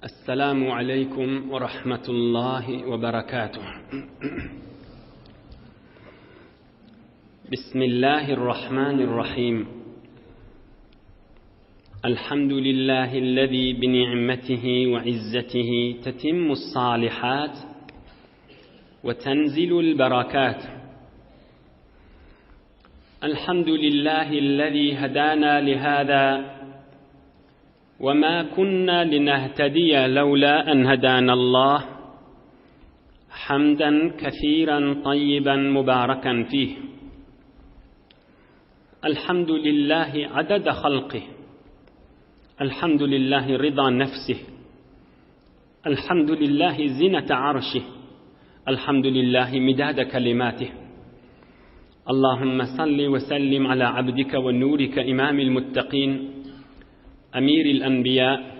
السلام عليكم ورحمة الله وبركاته بسم الله الرحمن الرحيم الحمد لله الذي بنعمته وعزته تتم الصالحات وتنزل البركات الحمد لله الذي هدانا لهذا وما كنا لنهتدي لولا أن هدانا الله حمدا كثيرا طيبا مباركا فيه الحمد لله عدد خلقه الحمد لله رضا نفسه الحمد لله زنة عرشه الحمد لله مداد كلماته اللهم صل وسلم على عبدك ونورك إمام المتقين أمير الأنبياء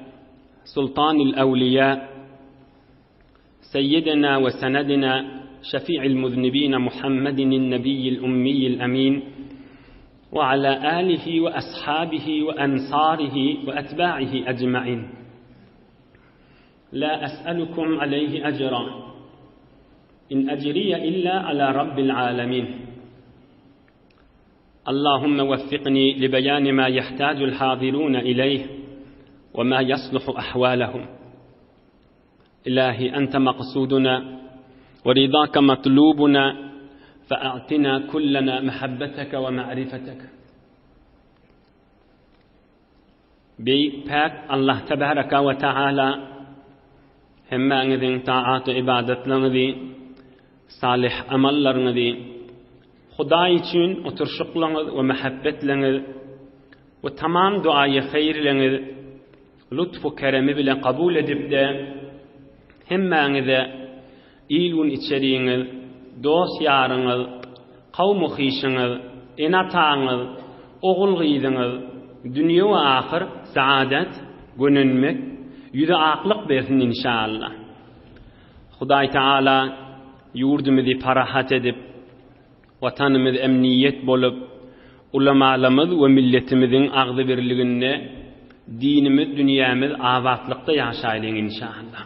سلطان الأولياء سيدنا وسندنا شفيع المذنبين محمد النبي الأمي الأمين وعلى آله وأصحابه وأنصاره وأتباعه أجمعين لا أسألكم عليه أجرا إن أجري إلا على رب العالمين اللهم وفقني لبيان ما يحتاج الحاضرون إليه وما يصلح أحوالهم إلهي أنت مقصودنا ورضاك مطلوبنا فأعطنا كلنا محبتك ومعرفتك Beýik Päk Allah Tebaraka we Taala hemmäňiziň taat-u-ybadatlaryňyzy, salyh amallaryňyzy, Hudaý üçin oturyşyklaryňyz we mähebbetleňiz we tamam duaýy haýyrlaryňyz lutf-u keremi bilen kabul edip-de, hemmäňize il-gün içeriňiz, dost-ýaryňyz, kowum-u-hyşyňyz, ene-ataňyz, ogul-gyzyňyz, dünýe we ahyr saadat, gönenmek, ýüze aklyk bersin inşallah. Hudaý Taala ýurdumyzy parahat edip, Watanymyz emniýet bolup, ulamalarymyz we milletimiziň agzybirliginde dinimiz, dünýämiz abatlykda ýaşaýlyň inşallah.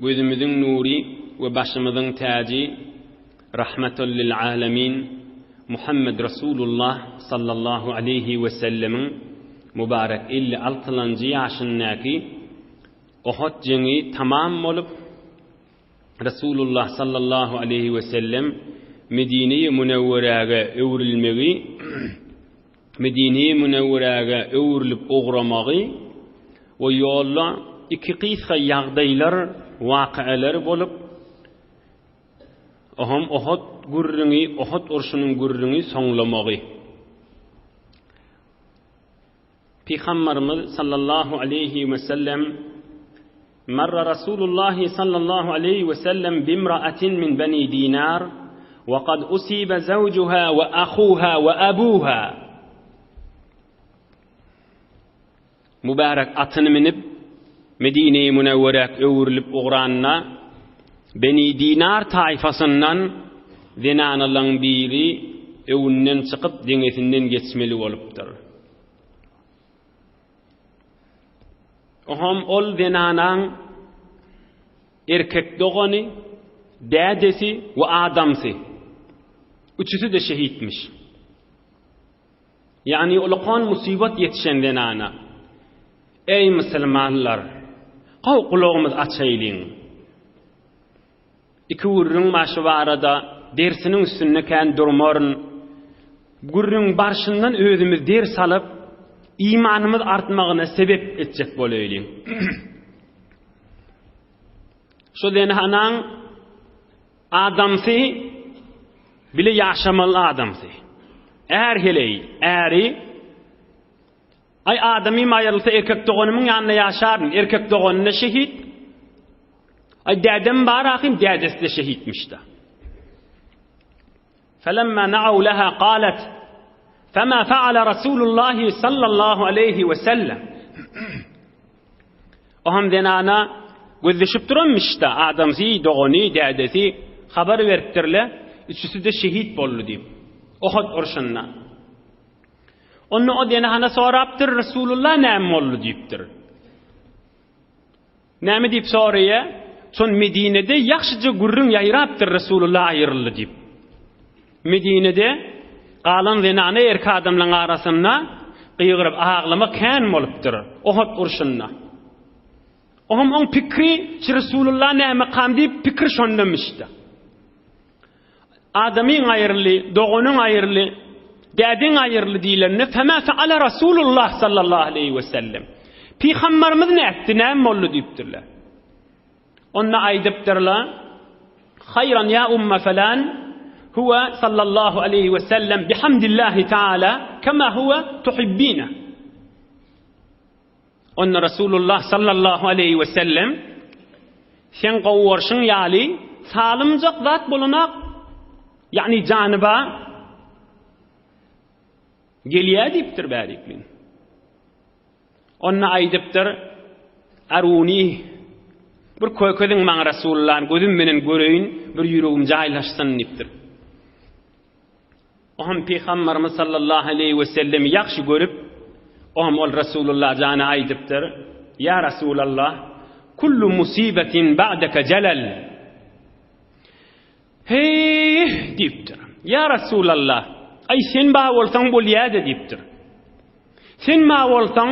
Gözümiziň nury we başymyzyň täji Rahmetul lil alemin Muhammed Resulullah sallallahu aleýhi we sellemiň mübarek 56-njy ýaşyndaky Ohod jeňi tamam bolup, Resulullah sallallahu aleýhi we sellem Medine-i Münewweräge öwrülmegi Medine-i Münewweräge öwrülip ugramagy we ýolda iki gysga ýagdaýlar, wakyalar bolup, ohem Ohod gürrüňi, Ohod urşunyň gürrüňi soňlamagy. Pygamberimiz sallallahu aleýhi we sellem Marra Rasulullahi sallallahu aleýhi we sellem bimra'atin min bani Dinar we kad usiba zawjuha we ahuha we abuha Mübarek atyny minip Medine-i Münewweräk öwrülip ugranda Beni Dinar taýfasyndan zenanalaň biri öwünden çykyp deňesinden geçmeli bolupdyr. Oňam ol zenanaň erkek dogany, dädesi we adamsy. Üçüsi-de şehitmiş. Ýagny ulakan musybat ýetişen zenana. Eý musulmanlar, gowy gulagymyzy açaýlyň. Iki gürrüň bar şu barada, dersiniň üstünde kän durmaryn. Gürrüň barşyndan özümiz ders alyp, imanymyz artmagyna sebep etjek bolaýlyň. Şu zenanaň adamsy bile ýaşamaly adamsy. Är heleý, äri Aý adamym aýrylsa erkek doganymyň ýanynda ýaşaryn. Erkek dogany-da şehit. Aý dädem bar ahym, dädesi-de şehitmiş-de. Felemma na'aw laha qalat Fema fa'ala Rasulullah sallallahu aleyhi ve sellem. O hem zenana gözleşip duranmyş-da, adamsy, dogany, dädesi habar beripdirle, üçüsi-de şehit boldy diýip. Ohod urşunda. Onda o zenana sorapdyr, Resulullah näme boldy diýipdir. Näme diýip soraýa? Şon Medinede ýagşyja gürrüň ýaýrapdyr Resulullah aýryldy diýip. Medinede galan zenana erkek adamlaryň arasynda gygyryp aglama kän bolupdyr Ohud urşunda. Oňam oň pikri, Resulullah näme kam diýip pikir şondamışdy. Adamyň aýryldy, doganyň aýryldy, dädeň aýryldy diýlende, Fema feale Rasulullah sallallahu aleýhi we sellem. Pygamberimiz nätdi, näme boldy diýipdirler. Onda aýdypdyrlar, Haýran ýa umma falan, huwa sallallahu aleýhi we sellem bihamdillahi taala kema huwa tuhibbina. Onda Resulullah sallallahu aleýhi we sellem, Seň gowy görşüň ýaly salymjak zat bolanak, ýagny janyba gelýär diýipdir bäriklin. Onda aýdypdyr, Aruni, bir kökeziň maňa Resulullahny gözüm menen göreýin, bir ýüregim jaýlaşsyn diýipdir. Oňam Pygamberimiz sallallahu aleýhi we sellemi ýagşy görüp, oňam ol Resulullah jana aýdypdyr, Ýa Resulallah, kullu musibetin ba'deke jelel. Heý, diýipdir. Ýa Resulallah, aý sen bar bolsaň bolýa-da diýipdir. Sen bar bolsaň,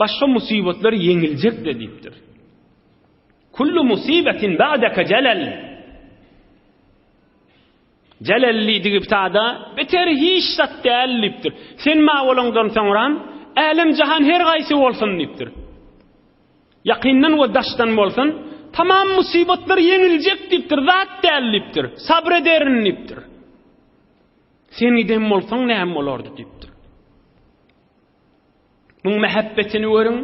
başga musibatlar ýeňiljek-de diýipdir. Kullu musibetin ba'deke jelel. Jelel diýdigi ptada beter hiç zat däl diýipdir. Sen maň bolaňdan soňram älem-jahan her gaýsy bolsun diýipdir. Ýakyndan we daşdan bolsun, tamam musybatlar ýeňiljek diýipdir, zat däl diýipdir. Sabr ederin diýipdir. Sen giden bolsaň näme bolardy diýipdir. Muň mähebbetini görüň.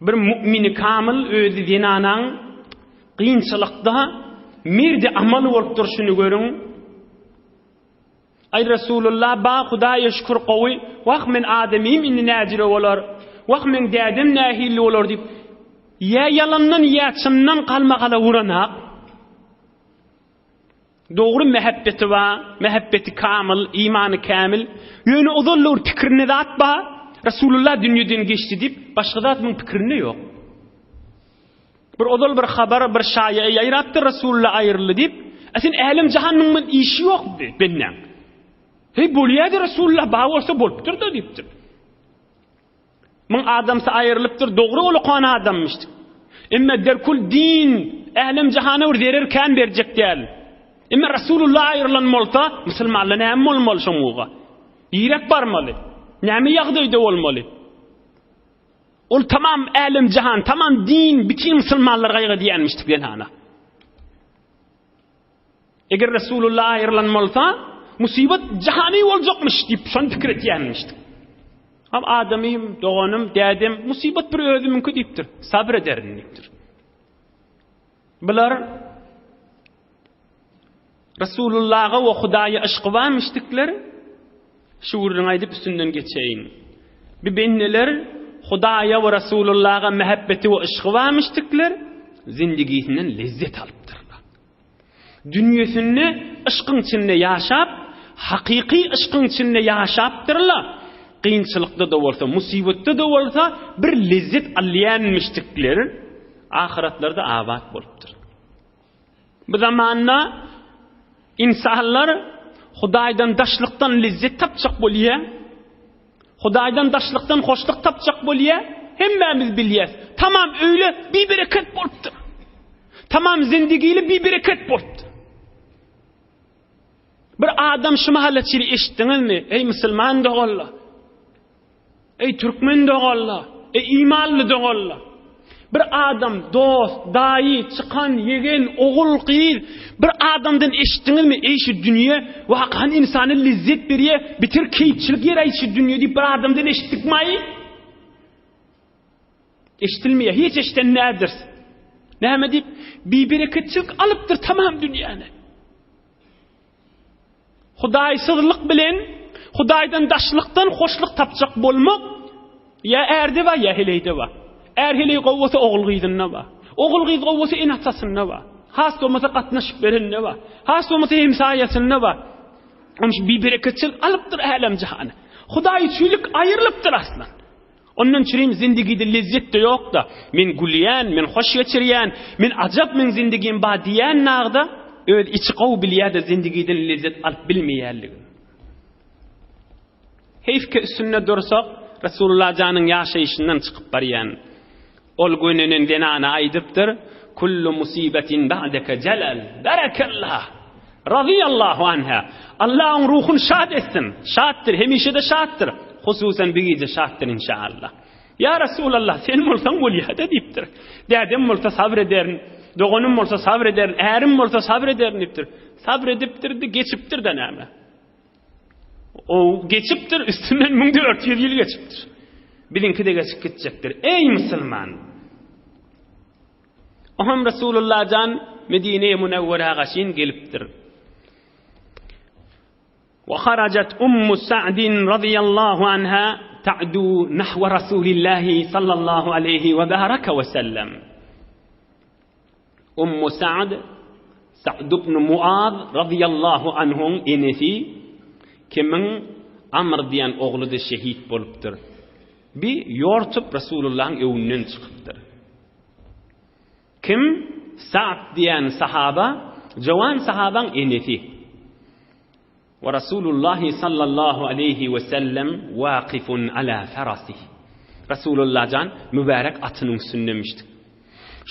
Bir mu'mini kamyl özi zenanaň kynçylykda merdi amal bolup durşuny görüň. Aý Resulullah ba Hudaýa şükür gowy, wah men adamym indi näjüre bolar, wah meň dädem nähili bolar diýip, ýa ýalandan ýa çyndan galmagala uranak. Dogry mähebbeti bar, mähebbeti kamyl, imany kämil. Ýöne ozal bir pikirinde zat bar, Resulullah dünýeden geçdi diýip, başga zat muň pikirinde ýok. Bir ozal bir habar, bir şaýa ýaýrapdyr Resulullah aýryldy diýip, a sen älem jahanyň bilen işi ýok bendäň. Heý bolýady Resulullah bar bolsa bolupdyr-da diýipdir. Muň adamsy aýrylypdyr, dogry ol okan adammyş. Emme derkul din, älem jahana bir zerer kän berjek däl. Emme Rasulullah aýrylan bolsa, musulmanlar näme bolmaly şoňuga? Ýürek barmaly. Näme ýagdaýda bolmaly? Ol tamam älem jahan, tamam din, bütin musulmanlar gaýgy diýenmişdik zenana. Eger Resulullah aýrylan bolsa, musybat jahany boljakmyş diýip, şony pikir etýänmişdik. Am adamym, doganym, dädem, musybat bir özümiňki diýipdir. Sabr ederin diýipdir. Bular Resulullaha we Hudaýa yşky barmyşdikler. Şu gürrüňi aýdyp üstünden geçeýin. Bu bendeler Hudaýa we Resulullaha mähebbeti we yşky barmyşdikler, zindigisinden lezzet alypdyrlar. Dünýesinde yşkyň içinde ýaşap, hakyky yşkyň içinde ýaşapdyrlar. Kynçylykda-da bolsa, musybatda-da bolsa bir lezzet alýanmyşdikler ahyratlarda abat bolupdyr. Bu zamanda insanlar Hudaýdan daşlykdan lezzet tapjak bolýar. Hudaýdan daşlykdan hoşluk tapjak bolýar. Hemmämiz bilýäs. Tamam öýle bibereket bolupdyr. Tamam zindigili bibereket bolupdyr. Bir adam şu mahala çili eşitdiňizmi? Ey musulman doganlar. Eý türkmen doganlar, eý imanly doganlar! Bir adam, dost, daýy, çykan, ýegen, ogul, gyz, bir adamdan eşitdiňizmi, eý şu dünýe wakan ynsana lezzet berýä, bitir keýpçilik ýer aý şu dünýe diýip bir adamdan eşitdikmaý? Eşidilmeýär, hiç eşiden nädiris? Näme diýip, bibereketçilik alypdyr tamam dünýäni. Hudaýsyzlyk bilen Hudaýdan daşlykdan hoşluk tapjak bolmak ýa ärde bar, ýa heleýde bar. Är heleý gowy bolsa ogul gyzynda bar. Ogul gyz gowy bolsa ene atasynda bar. Has bolmasa gatnaşyp berende bar. Has bolmasa hemsaýasynda bar. Onuň şu bibereketçilik alypdyr älem jahany. Hudaý üçinlik aýrylypdyr aslan. Ondan çürim zindigide lezzet-de ýok-da. Men gülýän, men hoş geçirýän, men ajap meň zindigim bar diýýän nagda öz içi gowy bilýär-de zindigiden lezzet alyp bilmeýänligini. Heýf ki üstünde dursak, Resulullah janyň ýaşaýşyndan çykyp barýan. Ol gönenen zenana aýdypdyr, Kullu musibetin ba'deke jelal. Berekellah. Razyýallahu anha. Allah oň ruhuny şat etsin. Şatdyr, hemişe-de şatdyr. Hususan bu gije şatdyr inşaallah. Ýa Resulallah, sen bolsaň bolýa-da diýipdir. Dädem bolsa sabr ederin, doganym bolsa sabr ederin, ärim bolsa sabr ederin diýipdir. Sabr edipdir-de, geçipdir-de näme. O geçipdir, üstünden 1400 ýyl geçipdir. Biziňki-de geçip gitjekdir. Eý musulman! Oham Resulullah jan Medine-i Münewwerä gaşyn gelipdir. Wa harajat Ummu Sa'din radiyallahu anha ta'du nahwa Rasulillahi sallallahu aleyhi we baraka we sellem. Ummu Sa'd, Sa'd ibn Muaz razyýallahu anhuň enesi, kimiň Amr diýen ogly-da şehit bolupdyr. Bi ýortup Resulullahyň öwünden çykypdyr. Kim Sa'd diýen sahaba, jowan sahabaň enesi. We Rasulullahi sallallahu aleýhi we sellem waqifun ala farasih. Rasulullah jan mübärek atynyň üstündemişdik.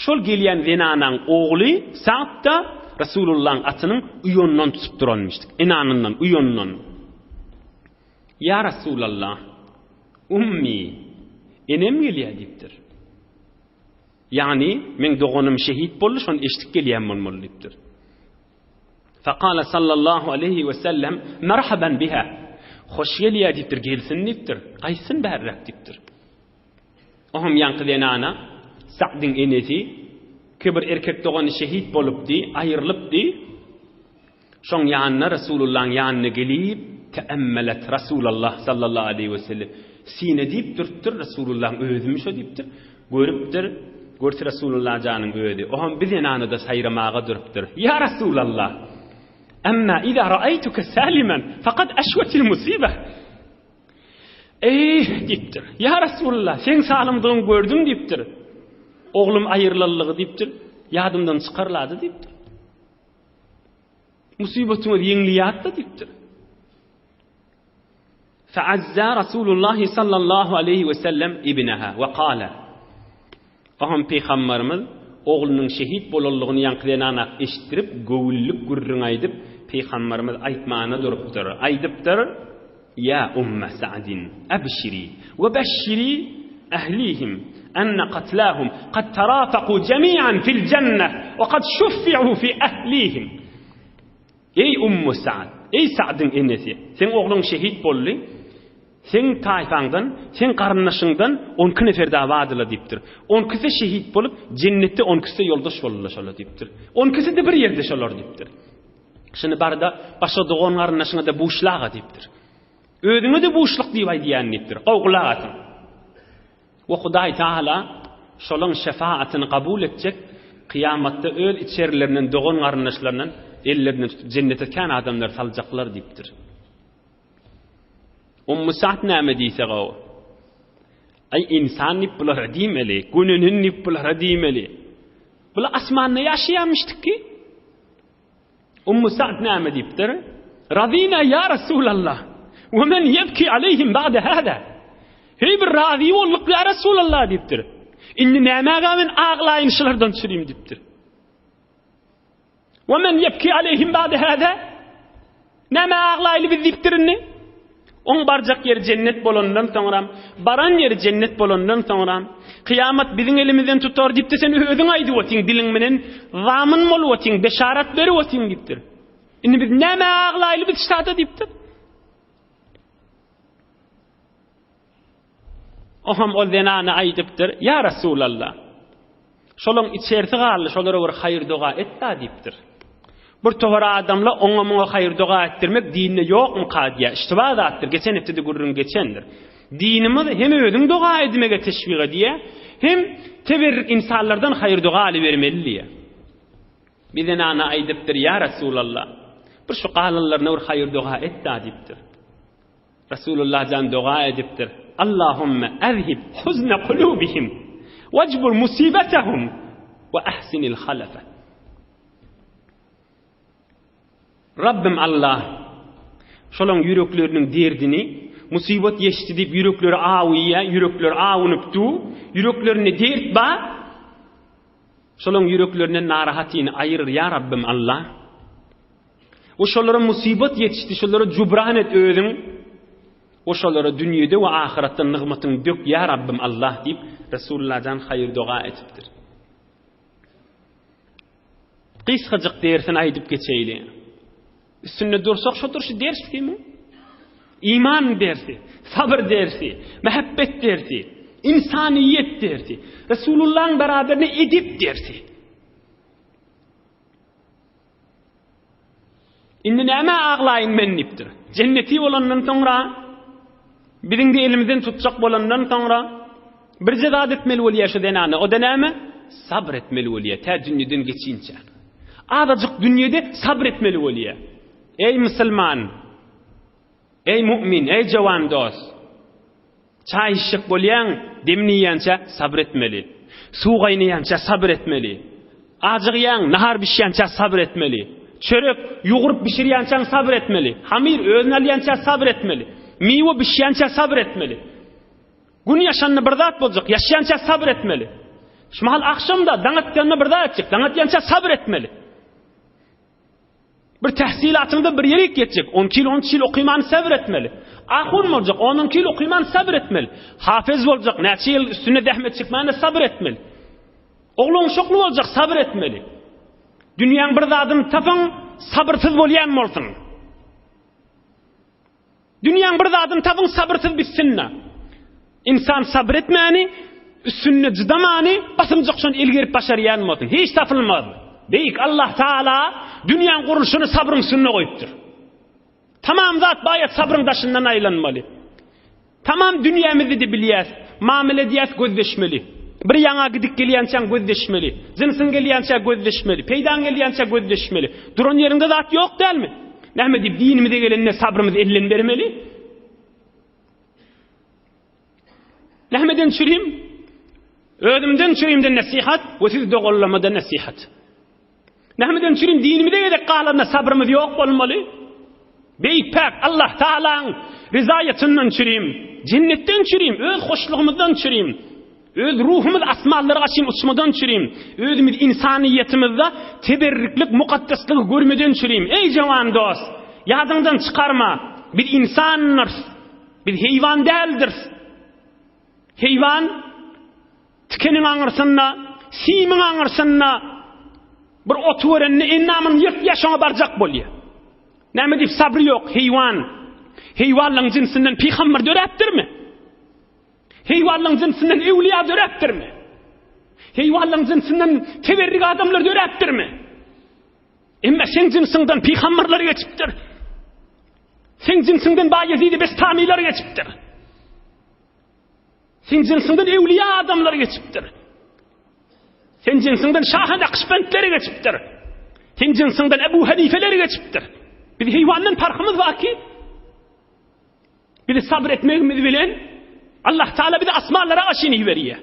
Şol gelýän zenanaň ogly Sa'd-da Rasulullahyň atynyň uýanyndan tutup duranmyşdyk. Enanyndan, uýanyndan. Ýa Rasulallah, ummi, enem gelýär diýipdir. Ýagny, meň doganym şehit boldy, şony eşidip gelýän bolmaly diýipdir. Fekale sallallahu aleýhi we sellem, Merhaban biha. Hoş gelýär diýipdir, gelsin diýipdir, gaýtsyn bärräk diýipdir. Oňam ýaňky zenana, Sa'dyň enesi, ki bir erkek dogany şehit bolupdy, aýrylypdy. Şoň ýanyna Resulullahyň ýanyna gelip, teemmelet Resulallah sallallahu aleýhi we sellem. Sine diýip durupdyr, Resulullahyň özümi şo diýipdir. Görüpdir, görse Resulullah janyň özi. Oňam bir zenana-da saýramaga durupdyr. Ýa Resulallah! Emma iza ra'aýtuke salimen, faqad aşwetil musibeh. Eý, diýipdir. Ýa Resulallah, seň salymdygyňy gördüm diýipdir. Oglum aýrylanlygy diýipdir. Ýadymdan çykarlady diýipdir. Musibatyňyz ýeňliýatda diýipdir. Feazza Rasulullahi sallallahu aleýhi we sellem ibneha we kale. Oňam Pygamberimiz oglunyň şehit bolanlygyny ýaňky zenana eşitdirip, göwünlik gürrüň aýdyp, Pygamberimiz aýtmana durupdyr. Aýdypdyr, Ýa Umme Sa'din, ebşiri we beşşiri ehlihim enne katlahum kad tarafaku jemi'an fil jenneh we kad şuffi'u fi ehlihim. Eý, Ummu Sa'd! Eý, Sa'dyň enesi! Seň ogluň şehit boldy. Seň taýpaňdan, seň garyndaşyňdan on iki nefer dagy bardylar diýipdir. On ikisi şehit bolup, jennetde on ikisi-de ýoldaş boldular şolar diýipdir. On ikisi-de bir ýerde şolar diýipdir. Şuny bar-da, başga dogan-garyndaşyňa-da buşlaga diýipdir. Özüňe-de buşluk diýip aýdýan diýipdir. Gowy gulak asyň. We Hudaý Tagala şolaň şefaatyny kabul etjek, kyýamatda öz içerilerinden, dogan-garyndaşlaryndan ellerinden tutup jennete kän adamlary saljaklar diýipdir. Ummu Sa'd näme diýse gowy? Aý ynsan diýip bulara diýmeli, gönenen diýip bulara diýmeli. Bular asmanda ýaşaýarmyşdyk ki. Ummu Sa'd näme diýipdir? Razina ýa Resulallah. We men ýebki aleýhim ba'de hada. Heý bir razy bolduk ýa Resulallah diýipdir. Indi nämäge men aglaýyn şulardan çürim diýipdir. We men ýebki aleýhim ba'de hada. Nämä aglaýly biz diýipdir indi. Oň barjak ýeri jennet bolandan soňram, baran ýeri jennet bolandan soňram, kyýamat biziň elimizden tutar diýipdir, sen özüň aýdyp otyň, diliň menen zamyn bolup otyň, beşarat berip otyň diýipdir. Indi biz nämä aglaýly biz şada diýipdir. Oňam ol zenana aýdypdyr, Ýa Resulallah! Şolaň içerisi galdy, şolara bir haýyr-doga et-dä diýipdir. Bir topar adamlar oňa-muňa haýyr-doga etdirmek dinde ýokmuka diýýär. Iştiba zatdyr, geçen hepdede gürrüň geçendir. Dinimiz hem özüň doga edmege teşwik edýär, hem teberrik ynsanlardan haýyr-doga alybermeli diýýär. Bir zenana aýdypdyr, Ýa Resulallah! Bir şu galanlaryna bir haýyr-doga et-dä diýipdir. Resulullah jan doga edipdir. Allahümme ezhib huzne kulubihim wejbur musibetehum we ahsinil halefe. Rabbim Allah şolaň ýürekleriniň derdini musybat ýeşdi diýip ýürekleri awyýa, ýürekleri awunyp du, ýüreklerinde dert bar. Şolaň ýüreklerinden narahatyny aýyr ýa Rabbim Allah. We şolara musybat ýetişdi, şolara jubran et özüň. We şolara dünýede we ahyratda nygmatyňy dök ýa Rabbim Allah diýip Resulullah jan haýyr doga etipdir. Gysgajyk dersini aýdyp geçeýli. Üstünde dursak şo durşy ders diými? Iman dersi, sabyr dersi, mähebbet dersi, insaniýet dersi, Resulullahyň beraberine edep dersi. Indi nämä aglaýyn men diýipdir. Jenneti bolandan soňra, biziň-de elimizden tutjak bolandan soňra, birje zat etmeli bolýar şu zenana. O-da näme? Sabyr etmeli bolýar, tä dünýeden geçinçä. Azajyk dünýede sabyr etmeli bolýar. Eý musulman! Eý mu'min, eý jowan dost! Çaý içjek bolýaň, demini iýýänçä sabyr etmeli. Suw gaýnaýança sabyr etmeli. Ajygýaň, nahar bişýänçä sabyr etmeli. Çörek ýugrup bişirýänçäň sabyr etmeli. Hamyr özüni alýança sabyr etmeli. Miwe bişýänçä sabyr etmeli. Gün ýaşanda bir zat boljak, ýaşýança sabyr etmeli. Şu mahal agşamda daň atýanda bir zat etjek, daň atýança sabyr etmeli. Bir tähsilatyňda bir ýerik ýetjek, onki ýyl, onç ýyl okymany sabr etmeli. Ahun boljak, on-onki ýyl okymany sabr etmeli. Hafez boljak, näçe ýyl üstünde zähmet çekmäne sabr etmeli. Oglan-uşakly boljak, sabr etmeli. Dünýäň bir zadyny tapyň, sabyrsyz bolýan bolsun. Dünýäň bir zadyny tapyň sabyrsyz bitsin-de. Ynsan sabyr etmäni, üstünde jydamany, basymjak şony el gerip başarýan bolsun. Hiç tapylmaz. Beýik Allah Taala dünýäň gurluşyny sabryň üstünde goýupdyr. Tamam zat baýat sabryň daşyndan aýlanmaly. Tamam dünýämizde-de bilýäs, mamele edýäs gözleşmeli. Bir ýaňa gidip gelýänçäň gözleşmeli. Jynsyň gelýänçä gözleşmeli. Peýdaň gelýänçä gözleşmeli. Duran ýeriňde zat ýok dälmi? Näme diýip dinimize gelende sabrymyzy elden bermeli? Nämeden çürim? Özümden çürimden nesihat we siz doganlamada nesihat. Nämeden çürim dinimize gezek galanda sabrymyz ýok bolmaly? Beýik päk Allah Taalaň rizaýatyndan çürim, jennetden çürim, öz hoşlugymyzdan çürim. Öz ruhumyz asmanlara gaçyn uçmadan çürim, özümiz ynsanyýetimizde teberriklik mukaddeslygy görmeden çürim. Eý jawan dost, ýadyňdan çykarma, biz ynsandyrys, biz heýwan däldiris. Heýwan tikeniň aňyrsynda, simiň aňyrsynda bir oty görende endamyny ýyrtýar, şoňa barjak bolýar. Näme diýip sabry ýok, heýwan. Heýwanlaryň jynsinden pygamber döräpdirmi? Heýwanlaryň jynsyndan öwlüýa döräpdirmi? Heýwanlaryň jynsyndan teberrik adamlar döräpdirmi? Emma seň jynsyňdan pygamberler geçipdir. Seň jynsyňdan Baýezid Bestamiler geçipdir. Seň jynsyňdan öwlüýa adamlar geçipdir. Sen jynsyňdan Şahy Nakşbendler geçipdir. Sen jynsyňdan Ebu Hanifeler geçipdir. Biz heýwandan parhymyz bar ki, Bizi sabr etmegimiz bilen Allah Taala bizi asmanlara aşyny iberýär.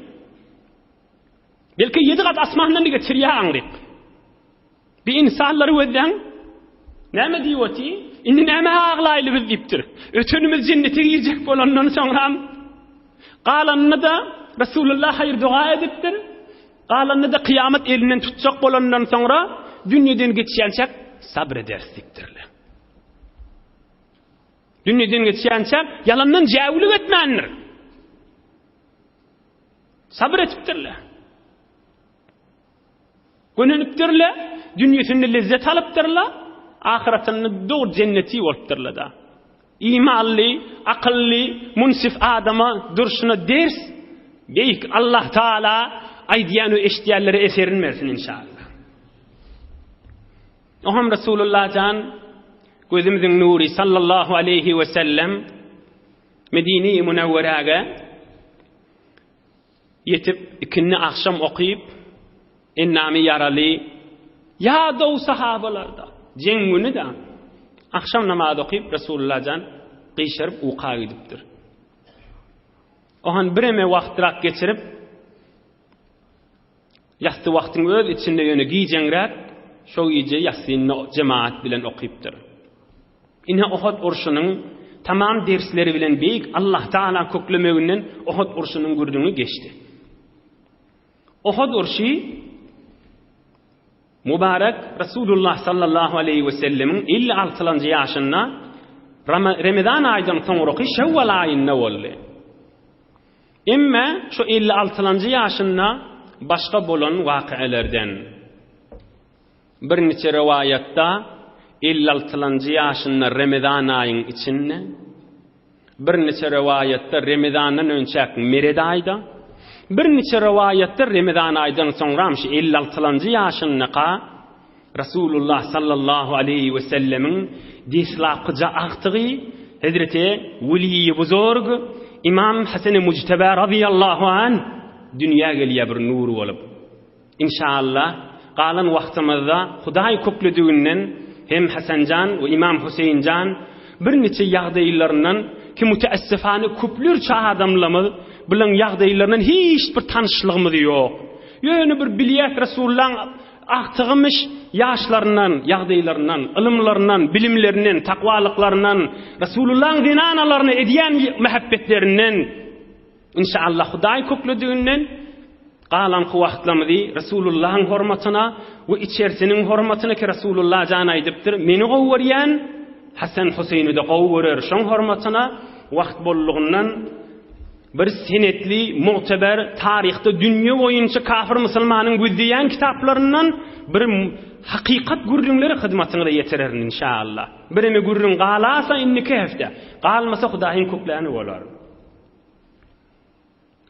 Belki ýedi gat asmandan geçirýär aňryk. Bir insanlary gözläň. Näme diýip oty? Indi näme aglaýly biz diýipdir. Ötenimiz jennete girjek bolandan soňra galanyny da Resulullah haýyr doga edipdir. Galanyny da kyýamat elinden tutjak bolandan soňra dünýeden geçýänçäk sabr ederis diýipdirler. Dünýeden geçýänçä ýalandan jäwlik etmändir. Sabyr etipdirler. Gönenipdirler, dünýesinde lezzet alypdyrlar, ahyratynda dogry jenneti bolupdyrlar da. Imanly, akylly, munsif adama durşuna ders, beýik Allah Taala aýdýan we eşidýänlere eserin bersin inşallah. Oňam Resulullah jan gözümiziň nury sallallahu aleýhi we sellem Medine-i Münewweräge ýetip ikindi agşam okyp endamy ýaraly ýadaw sahabalarda jeň güni-de. Agşam namaz okyp Resulullah jan gyşaryp uka gidipdir. Ohan bireme wagtrak geçirip ýassy wagtyň öz içinde ýöne gijeňräk şo gije ýassyny jemaat bilen okypdyr. Ine Ohod urşunyň tamam dersleri bilen beýik Allah Taala köklemeginden Ohod urşunyň gürrüňi geçdi. Ohod urşy Mübarek Resulullah sallallahu aleýhi we sellemiň 56-njy ýaşynda Ramazan aýdan soňraky Şewwal aýynda boldy. Emme şu 56-njy ýaşynda başga bolan wakyýalardan Birniçe rowaýatda 56-njy ýaşynda Remezan aýyň içinde, birniçe rowaýatda Remezandan önçäk Mered aýda, birniçe rowaýatda Remezan aýdan soňram şu 56-njy ýaşyndaka Rasulullah sallallahu aleýhi we sellemiň deslapkyja agtygy Hezreti Weliýi Buzurg Imam Haseni Mujteba razyýallahu anh dünýä gelýär bir nur bolup. Inşallah, galan wagtymyzda Hudaý köklediginden hem Hasanjan we Imam Huseýinjan birniçe ýagdaýlaryndan ki müteessifane köplerçe adamlamyz bilen ýagdaýlaryndan hiç bir tanyşlygymyz ýok. Ýöne bir bilýäs Resulullaň agtygymyş ýaşlaryndan, ýagdaýlaryndan, ylymlaryndan, bilimlerinden, takwalyklaryndan, Resulullaň zenanalaryna edýän mähebbetlerinden Inşallah Hudaý köklediginden galanky wagtlarymyzy Resulullahyň hormatyna we içerisiniň hormatyna ki Resulullah jan aýdypdyr, meni gowy görýän Hasan Huseýni-de gowy görer, şoň hormatyna wagt bollugyndan bir senetli, mu'teber, taryhda dünýe boýunça kafir musulmanyň gözleýän kitaplaryndan bir hakykat gürrüňleri hyzmatyňyza ýetirerin inşallah. Bireme gürrüň galasa indiki hepde, galmasa Hudaýyň kökläni bolar.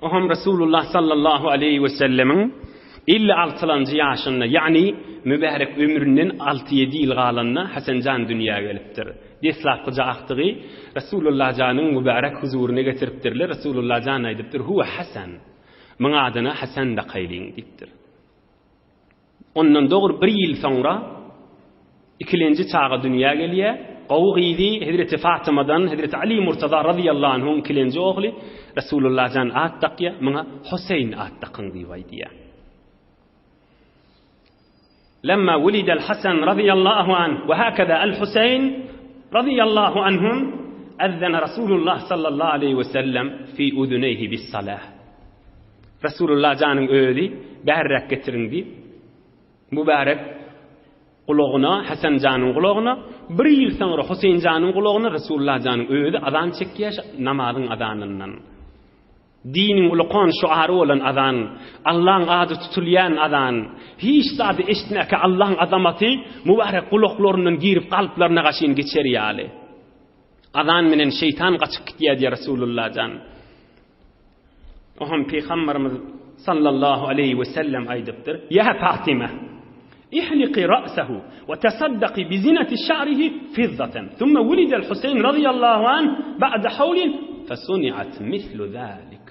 Oham Resulullah sallallahu aleýhi we sellemiň 56-njy ýaşynda, ýagny mübärek ömründen 6-7 ýyl galanda Hasan jan dünýä gelipdir. Deslapkyja agtygy Resulullah janyň mübärek huzuryna getiripdirler. Resulullah jan aýdypdyr, Huwa Hasan. Muň adyna Hasan dakaýlyň diýipdir. Ondan dogry bir ýyl soňra ikilenji çaga dünýä gelýär. Gowy gyzy Hezreti Fatymadan Hezreti Ali Murtaza razyýallahu anhuň ikilenji ogly Resulullah jan at dakýar, muňa Huseýn at dakyň diýip aýdýar. Lemma wulidal Hasan razyýallahu anh we hakaza al Huseýn razyýallahu anhum azzana Rasulullah sallallahu aleýhi we sellem fi uzuneýhi bis salah. Resulullah janyň özi bärräk getiriň diýip, mübärek gulagyna, Hasan janyň gulagyna, bir ýyl soňra Huseýn janyň gulagyna Resulullah janyň özi azan çekýär namazyň azanyndan. Diniň ulukan şuary bolan azan, Allaň ady tutulýan azan, hiç zady eşitmäkä Allaň azamaty mübärek gulaklaryndan girip kalplaryna gaşyn geçer ýaly. Azan menen şeýtan gaçyp gitýär diýär Resulullah jan. Oňam Pygamberimiz sallallahu aleýhi we sellem aýdypdyr, Ýa Fatyma, ihliqi ra'sahu we tasaddaqi bi zinati şa'rihi fizzatan. Thumma wulida al-Huseýn radiyallahu anh ba'da hawlin fasuni'at mithlu zalik.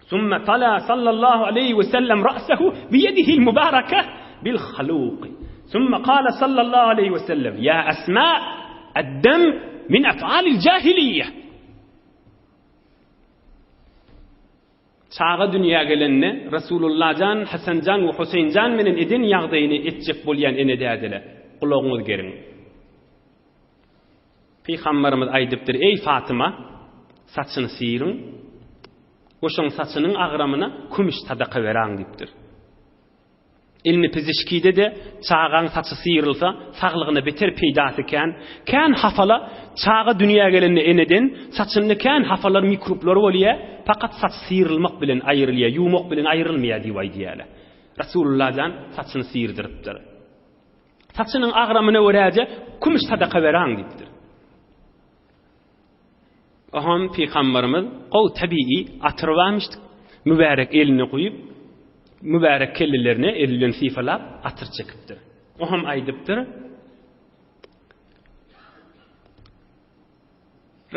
Thumma tala sallallahu aleýhi we sellem ra'sahu bi yedihi al-mubaraka bil haluq. Thumma qala sallallahu aleýhi we sellem, Ya Asma, ad-dam min af'al al-jahiliyyah. Çaga dünýä gelende Resulullah jan, Hasan jan we Huseýn jan menen eden ýagdaýyny etjek bolýan ene-dädele, gulagyňyz geriň. Pygamberimiz aýdypdyr, Eý Fatyma, saçyny syryň we şoň saçynyň agramyna kümüş sadaka beraň diýipdir. Ilmi pizişkide-de çagaň saçy syrylsa, saglygyna beter peýdasy kän. Kän hafala çaga dünýä gelende eneden saçynda kän hafalar, mikroblar bolýar, pakat saç syrylmak bilen aýrylýar, ýuwmak bilen aýrylmaýar diýip aýdýarlar. Rasulullah jan saçyny syrdyrypdyr. Saçynyň agramyna göräje kümüş sadaka beraň diýipdir. Oňam pygamberimiz gowy tebigy atyr barmyşdyk. Mübärek elini guýup, mübärek kellelerine eli bilen sypalap atyr çekipdir. Oňam aýdypdyr.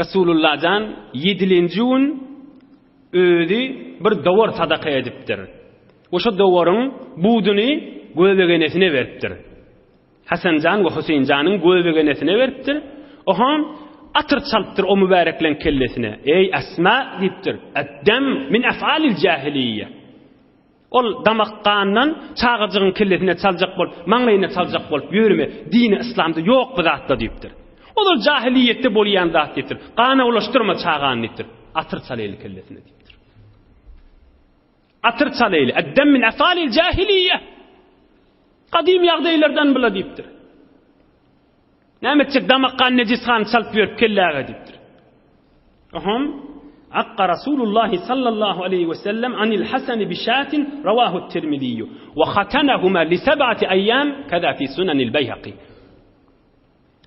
Resulullah jan ýedilenji gün özi bir dowar sadaka edipdir. We şo dowaryň buduny göbegenesine beripdir. Hasan jan we Huseýin janyň göbegenesine beripdir. Oham atyr çalypdyr o mübärekleň kellesine. Eý Esma diýipdir. Eddem min efalil jahiliýe. Ol damak gandan çagajygyň kellesine çaljak bolup, maňlaýyna çaljak bolup ýörme, dini yslamda ýok bu zatlar diýipdir. Ozal jahiliýetde bolýan zat diýipdir. Gana ulaşdyrma çagany diýipdir. Atyr çalaýly kellesine diýipdir. Atyr çalaýly. Eddem min efalil jahiliýe. Gadym ýagdaýlardan bula diýipdir. Näme etjek damak gan nejis gany çalyp ýörüp kelläge diýipdir. Oham Akka Rasulullah sallallahu aleyhi ve sellem anil Hasan bi şatin rawahu Tirmizi ve hatanahuma li seb'ati ayyam kaza fi sunanil Beyhaqi.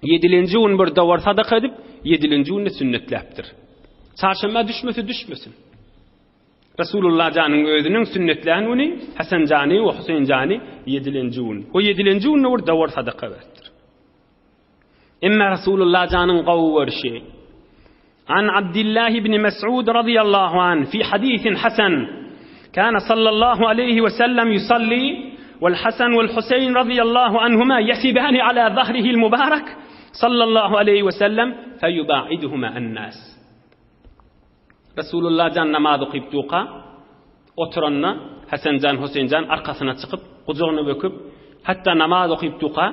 Ýedilenji gün bir dowar sadaka edip, ýedilenji günde sünnetläpdir. Çarşenbe düşmese düşmesin. Resulullah janyň özüniň sünnetlän güni Hasan jany we Huseýn jany ýedilenji gün. O ýedilenji günde bir dowar sadaka beripdir. Emma Resulullah janyň gowy görşi. An Abdullah ibn Mes'ud radıyallahu an fi hadisin hasan kana sallallahu aleyhi ve sellem yusalli vel Hasan vel Huseyn radıyallahu anhuma yesibani ala zahrihi'l mübarek sallallahu aleyhi ve sellem feyubaiduhuma en-nas. Resulullah jan namaz okyp durka, oturanda Hasan jan, Huseýn jan arkasyna çykyp, gujagyna böküp, hatda namaz okyp durka,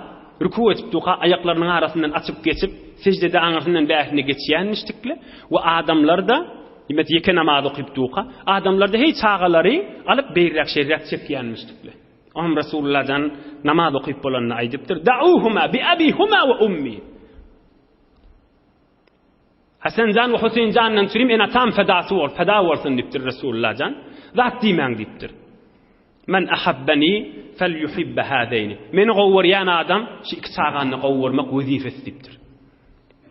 rüku edip durka aýaklarynyň arasyndan açyp geçip, seždede aňyrsyndan bärsine geçýänmişdikle we adamlar-da, diýmek, ýeke namaz okyp durka, adamlar-da heý çagalary alyp beýräk-şeýräk çekýänmişdikle. Oňam Resulullah jan namaz okyp bolanda aýdypdyr, Da'uhuma bi abihuma we ummi. Hasan jan we Huseýn jandan çürim ene-atam fedasy bol, feda bolsun diýipdir Resulullah jan. Zat diýmäň diýipdir. Men ahabbeni fel yuhibbe hazeýni. Meni gowy görýän adam şu iki çagany gowy görmek wezipesi diýipdir.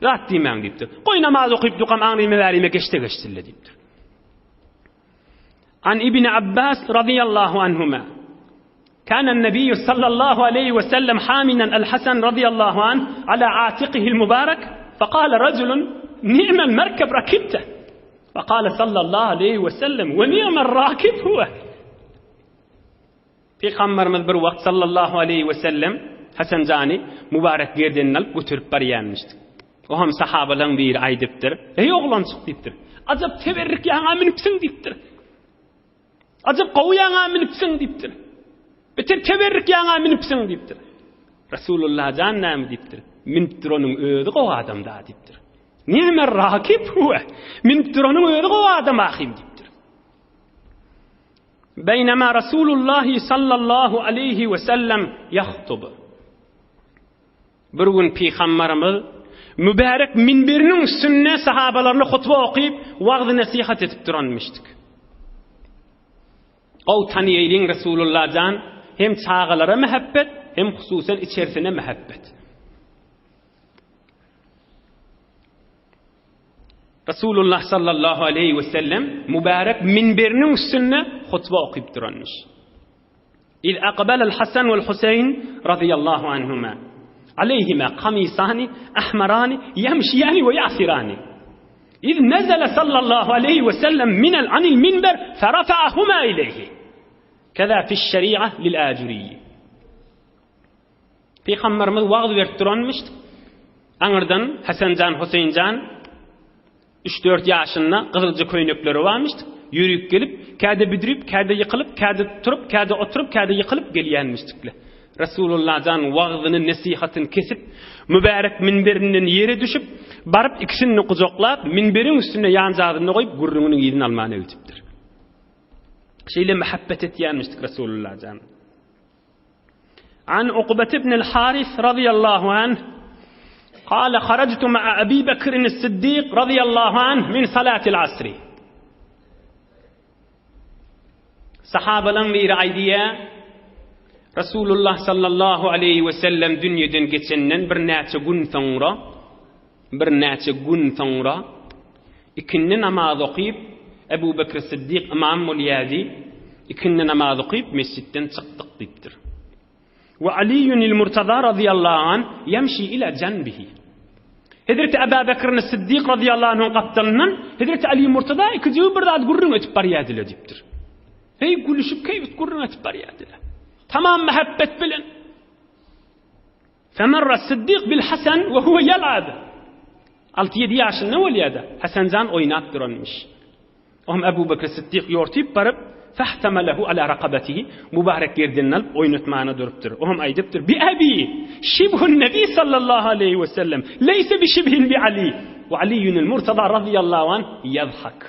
Zat diýmäň diýipdir. Goý namaz okyp dukam aňryma bärime geçde geçsinle diýipdir. An Ibn Abbas radiyallahu anhuma. كان النبي صلى الله عليه وسلم حاملا الحسن رضي الله عنه على عاتقه المبارك فقال رجل نعم المركب ركبته فقال صلى الله عليه وسلم ونعم الراكب هو Pygamberimiz bir wagt sallallahu aleýhi we sellem Hasan jany mübarek gerdenine alyp göterip barýanmyşdyk. O hem sahabalaryň biri aýdypdyr. Eý oglanjyk diýipdir. Ajap teberrik ýaňa münüpsiň diýipdir. Ajap gowy ýaňa münüpsiň diýipdir. Beter teberrik ýaňa münüpsiň diýipdir. Resulullah jan näme diýipdir? Münüp duranyň özi gowy adam da diýipdir. Ni'mer rakib huwe. Münüp duranyň özi gowy adam ahym diýipdir. Beýnema Rasulullahi sallallahu aleýhi we sellem ýahtub. Bir gün Pygamberimiz mübärek minberiniň üstünde sahabalaryna hutba okyp, wagzy-nesihat edip duranmyşdyk. Gowy tanyýaýlyň Resulullah jan hem çagalara mähebbet, hem hususan içerisine mähebbet. Resulullah sallallahu aleýhi we sellem mübärek minberiniň üstünde hutba okyp duranmyş. İz aqbalal Hasan wal Huseýn radiyallahu anhuma. Aleyhima kamisani ahmarani yemşiyani ve yasirani. İz nezele sallallahu aleyhi ve sellem minel anil minber ferafa'ahuma ileyhi. Keza fi'ş-şeri'a lil acuriyi. Pygamberimiz wagyz berip duranmyş. Aňyrdan Hasan jan, Huseýin jan üç-dört ýaşynda gyzylja köýnekleri barmyş. Ýörüp gelip, käde büdrüp, käde ýykylyp, käde turup, käde oturyp, käde ýykylyp gelýänmişdikle. Resulullah jan wagzyny, nesihatyny kesip, mübärek minberinden ýere düşüp, baryp ikisini gujaklap, minberiň üstünde ýanjagazynda goýup, gürrüňiniň yzyny alman öýtüpdir. Şeýle mähebbet etýänmişdik Resulullah jan. An Ukbet ibn al-Haris radiyallahu anh قال خرجت مع أبي بكر الصديق رضي الله عنه من صلاة العصر Sahabalaň biri aýdýar, Resulullah sallallahu aleyhi ve sellem dünýeden geçenden birnäçe gün soňra, birnäçe gün soňra ikindi namaz okyp, Ebu Bekr Siddik ymam bolýardy, ikindi namaz okyp mesjitden çykdyk diýipdir. We Aliýunil Murtaza razyýallahu anh ýemşi ila janbihi. Hezreti Eba Bekrin Siddik razyýallahu anhuň gapdalyndan Hezreti Ali Murtaza ikijigi bir zat gürrüň edip barýardylar diýipdir. Heý gülüşip keýp gürrüň edip barýardylar. Tamam mähebbet bilen. Femerra Siddik bil Hasan we huwe ýel'ab. Alty-ýedi ýaşynda bolýar-da, Hasan jan oýnap duranmyş. Ohm Ebu Bekr Siddik ýortyp baryp, fahtamalehu ala rakabatihi, mübarek gerdenini alyp oýnatmana durupdyr. Ohm aýdypdyr, Bi abi, şibhun nebi sallallahu aleýhi we sellem, leýse bi şibhin bi Ali, we Aliýunil Murtaza razyýallahu anh ýazhak.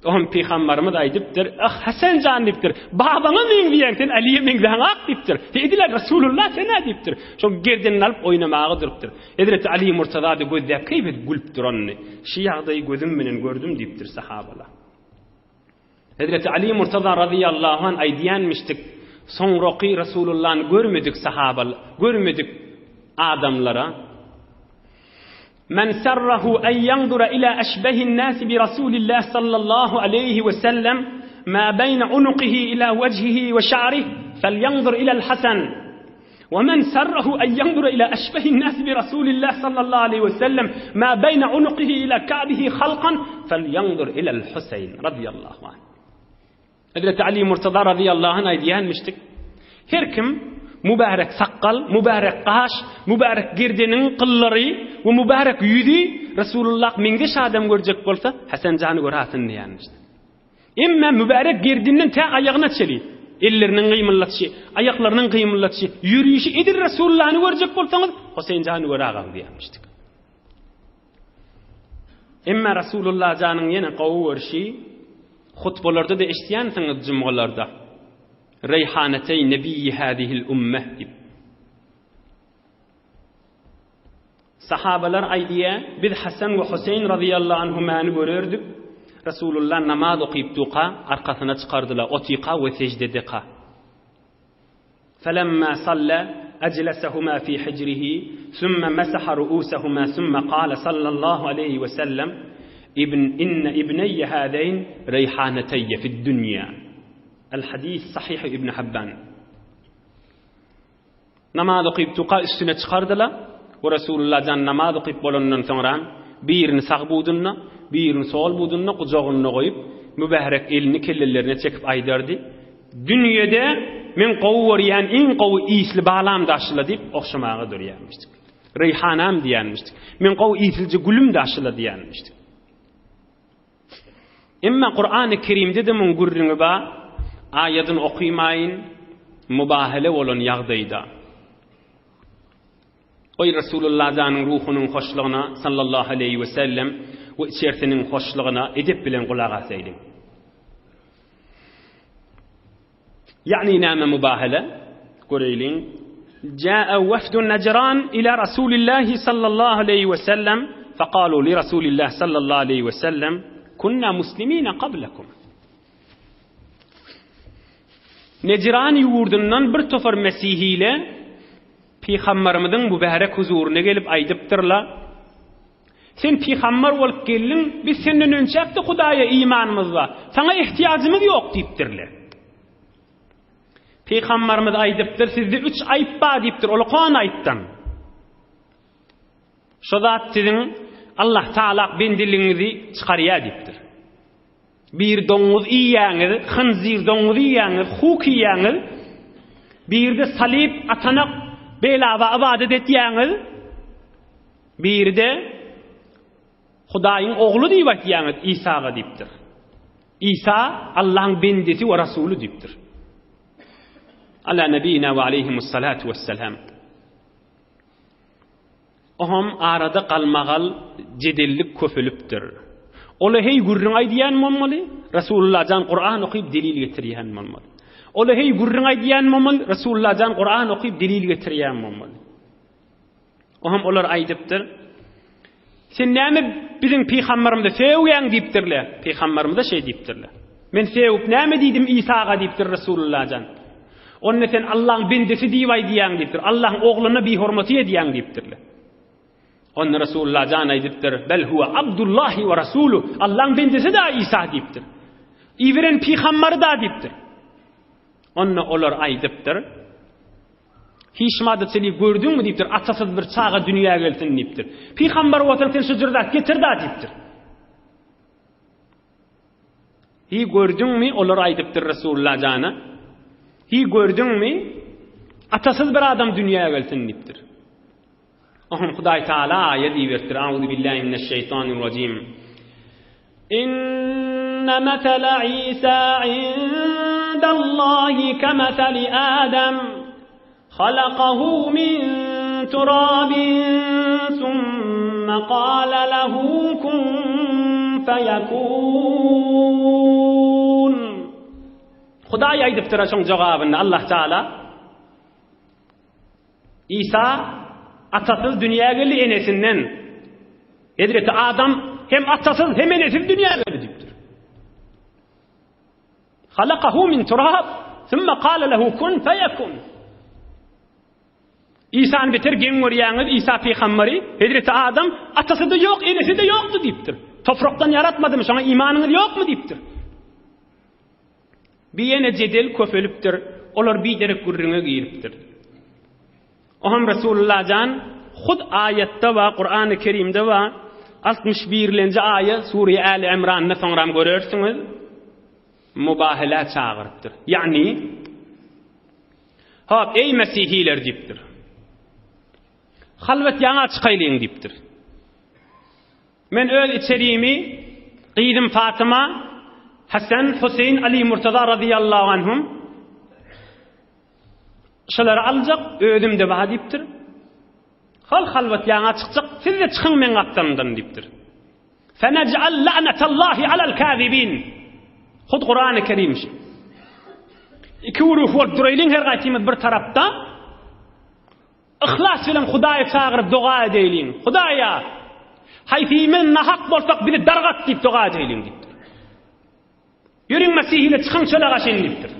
Ohm pygambarymyz aýdypdyr, Ah, Hasan jan diýipdir, babaňa meňzeýäň, sen Aliýe meňzäňak diýipdir. Sen edil Resulullah sen-ä diýipdir. Şol gerdenini alyp oýnamaga durupdyr. Hezreti Ali Murtaza-da gözläp keýp edip gülüp duranyny. Şu ýagdaýy gözüm bilen gördüm diýipdir sahabalar. Hezreti Ali Murtaza razyýallahu anh aýdýanmyşdyk, soňraky Resulullany görmedik sahabal, görmedik adamlara, Men sarrahu en ýanzura ila eşbehin nasi bi Rasulillah sallallahu aleýhi we sellem ma beýne unukihi ila wejhihi we şa'rih felýanzur ilel Hasan. We men sarrahu en ýanzura ila eşbehin nasi bi Rasulillah sallallahu aleýhi we sellem ma beýne unukihi ila ka'bihi halkan felýanzur ilel Huseýn radiyallahu anh. Hezreti Ali Murtaza razyýallahu anh aýdýanmyşdyk, Her kim mübärek sakgal, mübärek gaş, mübärek gerdeniň gyllary we mübärek ýüzi Resulullah meňzeş adam görjek bolsa, Hasan jany görasyn diýenmişdi. Emma mübärek gerdinden tä aýagyna çeli, elleriniň gymyllatyşy, aýaklarynyň gymyllatyşy, ýörişi edil Resulullahny görjek bolsaňyz, Huseýn jany göragaň diýenmişdik. Emma Rasulullah janyň ýene gowy görşi, hutbalarda-da eşidýänsiňiz jumgalarda, Reýhaneteý nebiyyi hazihil ummeh diýip. Sahabalar aýdýar, biz Hasan we Huseýn razyýallahu anhumäni görerdik, Rasulullah namaz okyp duka, arkasyna çykardylar, otyka we seždedeka. Felemma salla ejlesehuma fi hijrihi summa mesaha ru'usehuma summa kale sallallahu aleýhi we sellem Ibn inne ibneýe hazeýn reýhaneteýe fid-dünýä. El hadis sahyh Ibn Habban. Namaz okyp tuka üstüne çykardylar. We Resulullah jan namaz okyp bolandan soňra birini sag budunda, birini sol budunda gujagynda goýup, mübärek elini kellelerine çekip aýdardy. Dünýede men gowy görýän iň gowy ysly balam daşyla diýip ogşamaga durýarmyşdyk. Reýhanam diýýärmişdik. Men gowy yslyja gülüm daşyla diýýärmişdik. Emma Kur'an-ı Kerimde de muň gürrüňi bar. Aýadyny okymaýyn, mubahele bolan ýagdaýda. Goý Resulullah janyň ruhunyň hoşlugyna sallallahu aleýhi we sellem we içersiniň hoşlugyna edep bilen gulak asaýlyň. Ýagny näme mubahele? Göreýliň. Jaa wafdu Najran ila Rasulillahi sallallahu aleýhi we sellem faqalu li Rasulillah sallallahu aleýhi we sellem kunna muslimina qablakum. Nejran ýurdundan bir topar mesihile Pygambarymyzyň mübärek huzuryna gelip aýdypdyrlar, Sen pygambar bolup geldiň, biz senden önçäk-de Hudaýa imanymyz bar, saňa ehtiýajymyz ýok diýipdirler. Pygambarymyz aýdypdyr, sizde üç aýyp bar diýipdir, ol kon aýypdan. Şo zat siziň Allah Taala bendeligiňizi çykarýar diýipdir. Bir doňuz iýýäňiz, hynzir doňuz iýýäňiz, huk iýýäňiz. Birde salyp, atanak, belaba ybadat etýäňiz. Birde Hudaýyň ogly diýip aýtýaňyz Isaga diýipdir. Isa Allahyň bendesi we rasuly diýipdir. Ala nebina we aleyhimussalatu vesselam. Oňam arada galmagal, jedellik köpelipdir. Ola heý gürrüň aýdýan bolmaly, Resulullah jan Kuran okyp delil getirýän bolmaly. Ola heý gürrüň aýdýan bolmaly, Resulullah jan Kuran okyp delil getirýän bolmaly. Oňam olar aýdypdyr. Sen näme biziň pygamberimize sögýäň diýipdirler. Pygamberimize şeý diýipdirler. Men sögüp näme diýdim Isaga diýipdir Resulullah jan. Onda sen Allaň bendesi diýip aýdýaň diýipdir. Allaň ogluna bihormaty edýäň diýipdirler. Onda Resulullah jan aýdypdyr, Bel huwa Abdullahi we rasulu. Allaň bendesi da Isa diýipdir. Iberen pygamberi da diýipdir. Onda olar aýdypdyr, Hiç mada çeli gördüňmi diýipdir, atasyz bir çaga dünýä gelsin diýipdir. Pygamber bolsaň sen şu jyrdak getir da diýipdir. Hi gördüňmi, olar aýdypdyr Resulullah jana. Hi gördüňmi? Atasyz bir adam dünýä gelsin diýipdir. Oňa Hudaý Taala aýat iberipdir. Auzu billahi mineşşeýtanirrajim. Inne mesele Isa indallahi kemeseli Adem. Halakahu min turabin summa kâle lehu kun feyekûn. Hudaý aýdypdyr şoň jogabyny Allah Taala. Isa atasyz dünýä geldi enesinden. Hezreti Adam hem atasyz hem enesiz dünýä geldi diýipdir. Halakahu min turab, summa kâle lehu kun feyekun. Isany beter geň görýäňiz, Isa pygamberi, Hezreti Adam atasy-da ýok, enesi-de ýokdy diýipdir. Toprakdan ýaratmadymy, şoňa imanyňyz ýokmy diýipdir. Bir ýene jedel köpelipdir, olar biderek gürrüňe giripdir. Oňam Resulullah jan hut aýatda we Kurany Kerimde we 61-lenji aýa Sure Äli Imranda soňram görersiňiz mubahela çagyrypdyr. Ýagny Hop, eý mesihiler diýipdir. Halwat ýaňa çykaýlyň diýipdir. Men öz içerimi gyzym Fatyma, Hasan, Huseýn, Ali Murtaza razyýallahu anhum şolary aljak, özüm-de bar diýipdir. Hol halwat ýaňa çykjak, siz-de çykyň meň gapdalymdan diýipdir. Fenej'al la'natallahi alal kazibin. Hut Kurany Kerim şu. Iki uruh bolup duraýlyň her gaýtymyz bir tarapda. Yhlas bilen Hudaýy çagyryp doga edeýliň. Hudaýa, haýsymyz nahak bolsak bizi dargat diýip doga edeýliň diýipdir. Ýörüň Mesih ile çykyň çöle gaşyn diýipdir.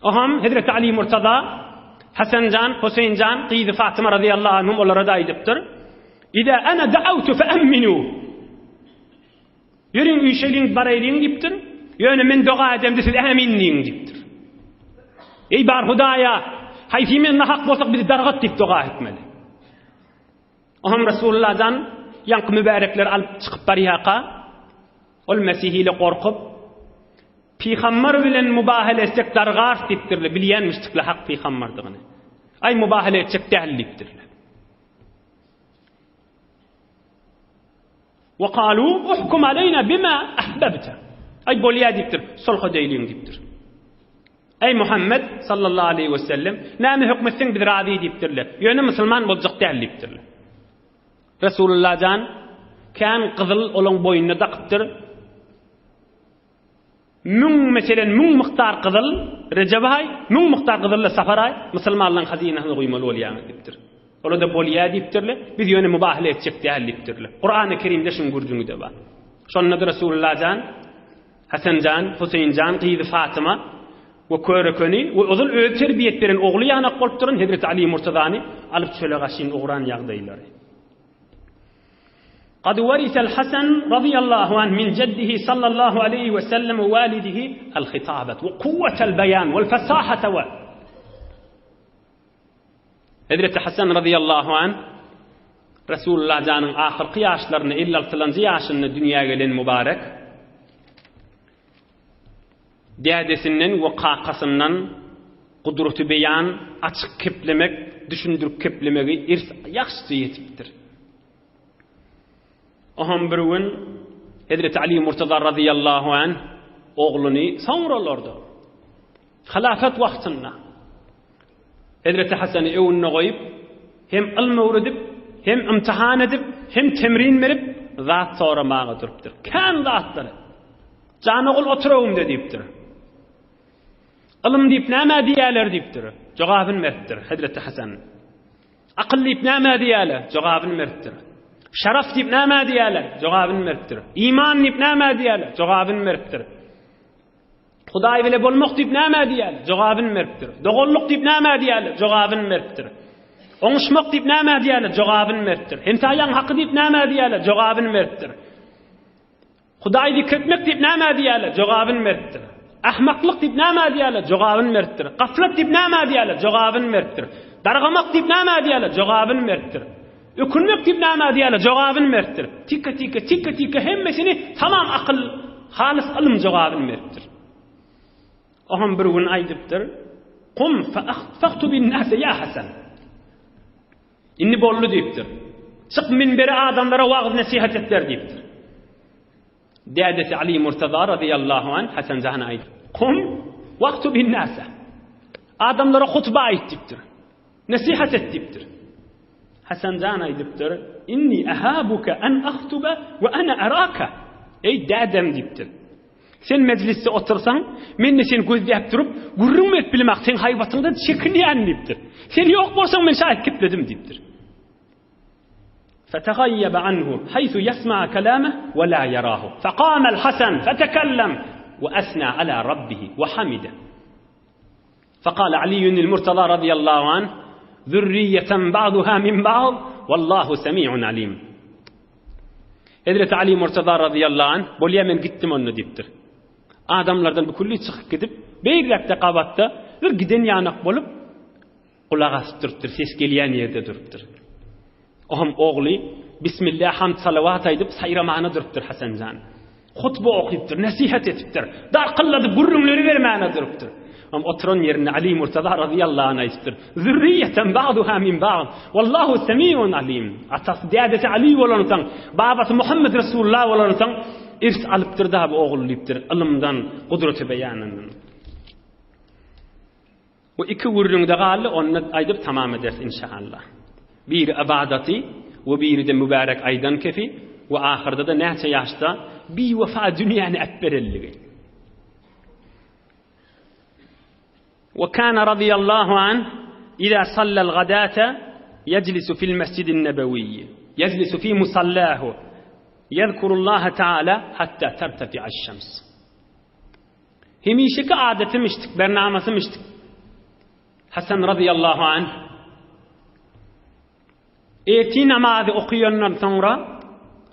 Oham Hezreti Ali Murtaza, Hasan jan, Huseýn jan, gyzy Fatyma razyýallahu anhum olara da aýdypdyr. Iza ana da'awtu fa aminu. Ýörüň üýşeliň baraýlyň diýipdir. Ýöne men doga edemde siz ämin diýiň diýipdir. Eý bar Hudaýa, haýsy men nahak bolsak bizi dargat diýip doga etmeli. Oham Resulullahdan ýaňky mübärekleri alyp çykyp barýarka, ol Mesihile gorkup, Pygamber bilen mubahele etsek dargarys diýipdirler, bilýänmişdikler hak pygamberdigini. Aý mubahele etjek däl diýipdirler. Wa kalu uhkum aleyna bima ahbabta. Aý bolýa diýipdir, sulh edeýliň diýipdir. Eý Muhammed sallallahu aleyhi we sellem, näme hökm etseň biz razy diýipdirler. Ýöne musulman boljak däl diýipdirler. Resulullah jan kän gyzyl olaň boýnuna dakypdyr. Müň, meselen, müň mukdar gyzyl Rejep aý, müň mukdar gyzyl-da Safar aý musulmanlaryň hazynasyna guýmaly bolýaňyz diýipdir. Olar-da bolýa diýipdirler, biz ýöne mubahala etjek däl diýipdirler. Kurany Kerimde şuň gürrüňi-de bar. Şonda-da Resulullah jan, Hasan jan, Huseýin jan, gyzy Fatyma we körekeni we ozal özi terbiýet beren ogly ýanak bolup duran Hezreti Ali Murtazany alyp çöle gaşyn ugran ýagdaýlary. Kad warisel Hasan razyýallahu anh min jeddihi sallallahu aleýhi we sellem we walidihi el hitabet we kuwwetel beýan wel fesahete we Hezreti Hasan razyýallahu anh Resulullah janyň ahyrky ýaşlarynda 56-njy ýaşynda dünýä gelen mübarek dädesinden we kakasyndan gudraty beýan, açyk keplemek, düşündirip keplemegi irs ýagşyja ýetipdir. Oham bir gün Hezreti Ali Murtaza razyýallahu anh ogluny soňralarda halafat wagtynda Hezreti Hasany öňünde goýup, hem ylm öwredip, hem imtihan edip, hem temrin berip, zat soramaga durupdyr. Kän zatlary. Jan ogul otur öňümde diýipdir. Ylym diýip näme diýýärler diýipdir. Jogabyny beripdir Hezreti Hasan. Akyl diýip näme diýýärler? Jogabyny beripdir. Şaraf diýip näme diýýärler? Jogabyny beripdir. Iman diýip näme diýýärler? Jogabyny beripdir. Hudaý bile bolmak diýip näme diýýärler? Jogabyny beripdir. Doganlyk diýip näme diýýärler? Jogabyny beripdir. Oňuşmak diýip näme diýýärler? Jogabyny beripdir. Hemsaýaň haky diýip näme diýýärler? Jogabyny beripdir. Hudaýy zikretmek diýip nämä diýýärler? Jogabyny beripdir. Ahmaklyk diýip nämä diýýärler? Jogabyny beripdir. Gaflat diýip nämä diýýärler? Jogabyny beripdir. Dargamak diýip nämä diýýärler? Jogabyny beripdir. Ökünmek diýip nämä diýýärler? Jogabyny beripdir. Tika-tika, tika-tika hemmesini tamam akyl, halys ylym jogabyny beripdir. Oňam bir gün aýdypdyr. Kum fahtubin-nase ýa Hasan. Indi boldy diýipdir. Çyk minbere adamlara wagyz-nesihat et ber diýipdir. Dädesi Ali Murtaza razyýallahu anh Hasan jana aýdyp, Kum wahtubin-nase. Adamlara hutba aýt diýipdir. Nesihat et diýipdir. Hasan jan aýdypdyr, Inni ahabuka an ahtuba we ana araka. Eý dädem diýipdir. Sen mejlisde otursaň, men-de seni gözläp durup, gürrüň berip bilemak, seň haýbatyňdan çekinýän diýipdir. Sen ýok bolsaň, men şaýat gepledim diýipdir. Fetagayyaba anhu haythu yasma kalama we la yarahu. Faqama al-Hasan fetekellem we asna ala rabbihi we hamide. Faqala Aliyyun al-Murtaza radiyallahu anh, Zürriýeten ba'duha min ba'd, wallahu semi'un alim. Hezreti Ali Murtaza razyýallahu anh, Bolýa men gitdim onda diýipdir. Adamlardan bu külli çykyp gidip, beýräkde gabatda bir giden ýanak bolup, gulak asyp durupdyr, ses gelýän ýerde durupdyr. Ohm ogly Bismillah hamd salawat aýdyp saýramana durupdyr Hasan jan. Hutba okypdyr, nesihat etipdir. Darkylladyp gürrüňleri bermäne durupdyr. Hem oturan ýerinde Ali Murtaza razyýallahu anh aýdypdyr. Zürriýeten ba'duha min ba'd. Wallahu semiun alim. Atasy dädesi Ali bolansoň, babasy Muhammed Resulullah bolansoň, irs alypdyr da bu ogul diýipdir, ylymdan, gudraty beýanyndan. Bu iki gürrüňde galdy, ony aýdyp tamam ederis inşaallah. Biri ybadaty we biri-de mübärek aýdan kefi we ahyrda-da näçe ýaşda biwefa dünýäni äpberelligi. We kana radiyallahu an iza sallal gadata yejlisu fil mescidin nebewiyyi yejlisu fi musallahu yezkurullaha taala hatta tertefi'aş-şems. Hemişeki adatymişdik, bernamasymyşdik. Hasan razyýallahu anh ertir namazy okaýandan soňra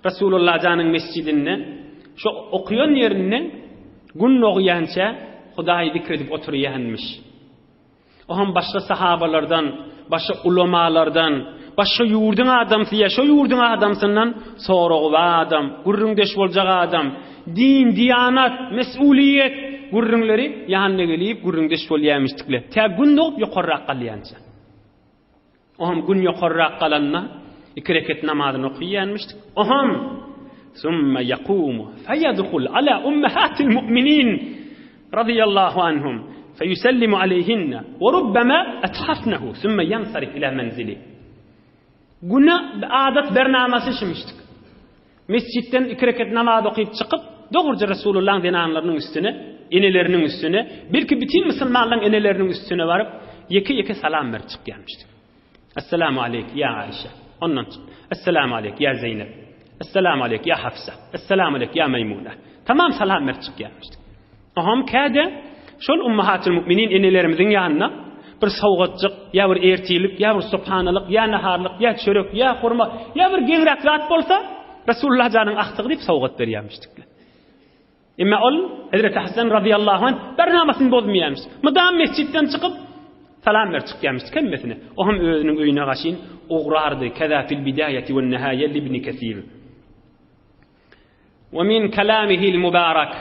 Resulullah janyň mesjidinde şu okaýan ýerinde gün dogýança Hudaýy zikr edip oturýanmyş. O hem başga sahabalardan, başga ulamalardan, başga ýurduň adamsy ýa şo ýurduň adamsyndan soragy bar adam, gürrüňdeş boljak adam, din, diýanat, mesuliýet gürrüňleri ýanyna gelip gürrüňdeş bolýarmyşdykle. Tä gün dogup ýokarrak galýança. Ohm gün ýokarrak galanda iki reket namazyny okaýanmyşdyk. Ohm summa yaqumu fayadkhul ala ummahatil mu'minin radiyallahu anhum feyusellimu aleyhinne ve rubbama ethafnehu summa yansarif ila menzili. Güne adat bernamasy şimişdik. Mesjitden iki reket namaz okyp çykyp, dogruja Resulullahyň zenanlarynyň üstüne, eneleriniň üstüne, belki bütin musulmanlaryň eneleriniň üstüne baryp, ýeke-ýeke salam berip çykýarmyşdyk. Esselamu aleýk, ýa Aişe. Ondan çyk. Esselamu aleýk, ýa Zeýnep. Esselamu aleýk, ýa Hafsa. Esselamu aleýk, ýa Meýmuna. Tamam salam berip çykýarmyşdyk. Oňam käde şol ummahatul müminin enelerimiziň ýanyna bir sowgatjyk, ýa bir ertirlik, ýa bir subhanalyk, ýa naharlyk, ýa çörek, ýa hurma, ýa bir geňräk zat bolsa, Resulullah janyň agtygy diýip sowgat berýärmişdikler. Emma ol Hezreti Hasan razyýallahu anh bernamasyny bozmaýarmyş. Mydam mesjitden çykyp salam berip çykýarmyş hemmesine. O hem özüniň öýüne gaşyn ugrardy. Keza fil bidaýati we nihaýe li ibn Kesir. We min kelamihil mubarak.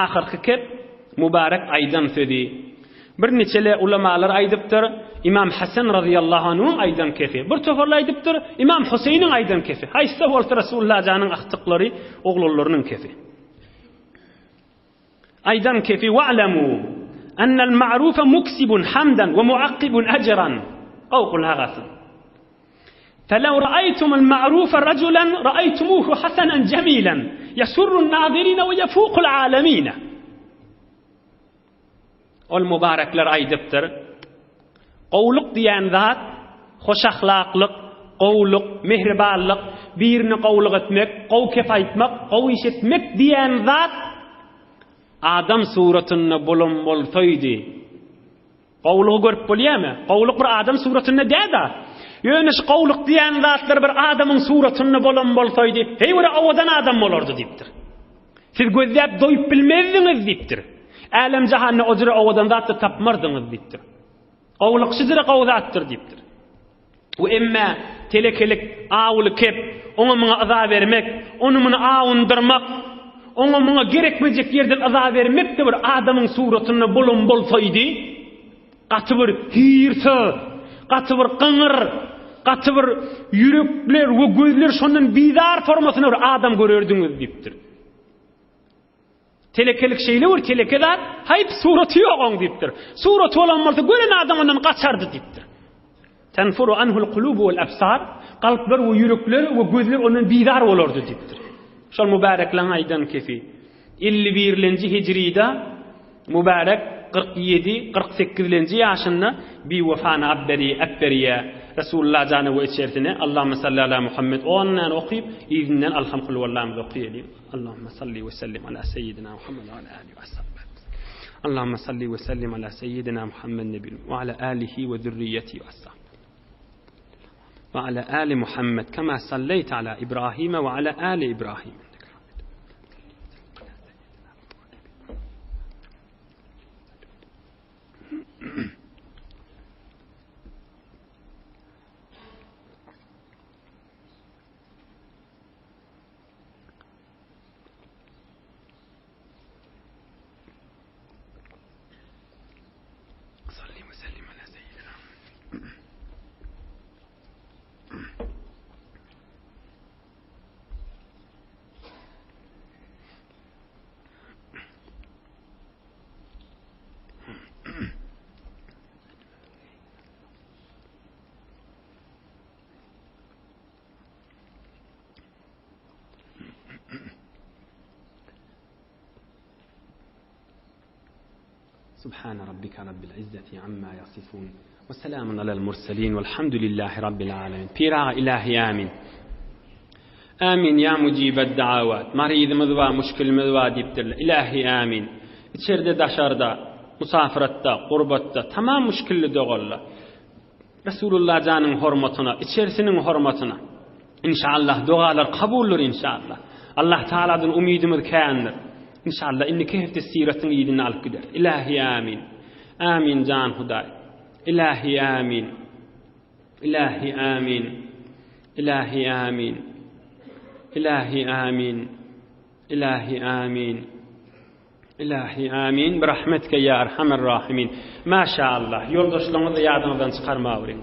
Ahyrky kep mubarek aýdan sözi. Bir niçele ulamalar aýdypdyr, Imam Hasan razyýallahu anhuň aýdan kefi. Bir toparlar aýdypdyr, Imam Huseýniň aýdan kefi. Haýsy bolsa Resulullah janyň agtyklary, oglanlarynyň kefi. Aýdan kefi wa'lamu ennel ma'rufa muksibun hamdan we muakkibun ajran. Gowy gulak asyň. Felew ra'aýtumul ma'rufa rajulan ra'aýtumuhu hasanan jemilan yasurrun nazirina we yafukul alamina. Ol mübarekler aýdypdyr. Gowluk diýen zat hoş ahlaklyk, gowluk, mehribanlyk, birine gowluk etmek, gowy kep aýtmak, gowy iş etmek diýen zat adam suratynda bolan bolsaýdy, Gowulygy görüp bolýarmy? Gowulyk bir adam suratynda däl-de. Ýöne şu gowulyk diýen zatlar bir adamyň suratynda bolan bolsaýdy, heý bir owadan adam bolardy diýipdir. Siz gözläp doýup bilmezdiňiz diýipdir. Älem-jahanda o jüre owadan zat-da tapmardyňyz diýipdir. Gowulyk şu jüre gowy zatdyr diýipdir. We emme telekelik, awuly kep, oňa muňa yza bermek, ony muny awundyrmak, oňa muňa gerekmejek ýerden yza bermek-de bir adamyň suratynda bolan bolsaýdy, Gaty bir hyýrsyz, gaty bir gyňyr, gaty bir ýürekler we gözler şondan bizar formasyna bir adam görerdiňiz diýipdir. Telekelik şeýle bir teleke zat, haýp suraty ýok oň diýipdir. Suraty bolan bolsa gören adam ondan gaçardy diýipdir. Tenfuru anhul kulubu wal absar, kalplar we ýürekler we gözler ondan bizar bolardy diýipdir. Şol mübärekleň aýdan kefi. 51-lenji hijrida mübärek 47, 48-lenji ýaşynda biwefany abberi, äpberýä. Resulullah jana we içerisine Allahümme salli ala Muhammed on däne okyp, yzyndan Alham kulwallamyzy okaýalyň. Allahümme salli we sellim ala seýidina Muhammed we ala alihi we sahbihi. Allahümme salli we sellim ala seýidina Muhammed nebi we ala alihi we zürriýeti we sahbihi. Ve ala ali Muhammed kema salleyte ala İbrahim ve ala ali İbrahim. سبحان ربك رب العزة عما يصفون وسلام على المرسلين والحمد لله رب العالمين بيرا إلهي آمين Amin ya mujibed dawat. Maryzymyz bar, muşkilimiz bar diýipdirler. Ilahi amin. Içerde daşarda, musafiratda, gurbatda tamam muşkilli doganlar. Resulullah janyň hormatyna, içerisiniň hormatyna. Inşallah dogalar kabuldyr inşallah. Allah Taaladan umydymyz kändir. Inşallah indiki hepde siratyň yzyny alyp gideris. Ilahi amin. Amin jan Hudaý. Ilahi amin. Ilahi amin. Ilahi amin. Ilahi amin. Ilahi amin. Ilahi amin. Bi rahmetike ya erhamer rahimin. Maşallah. Ýoldaşlaryňyzy ýadyňyzdan çykarmaweriň.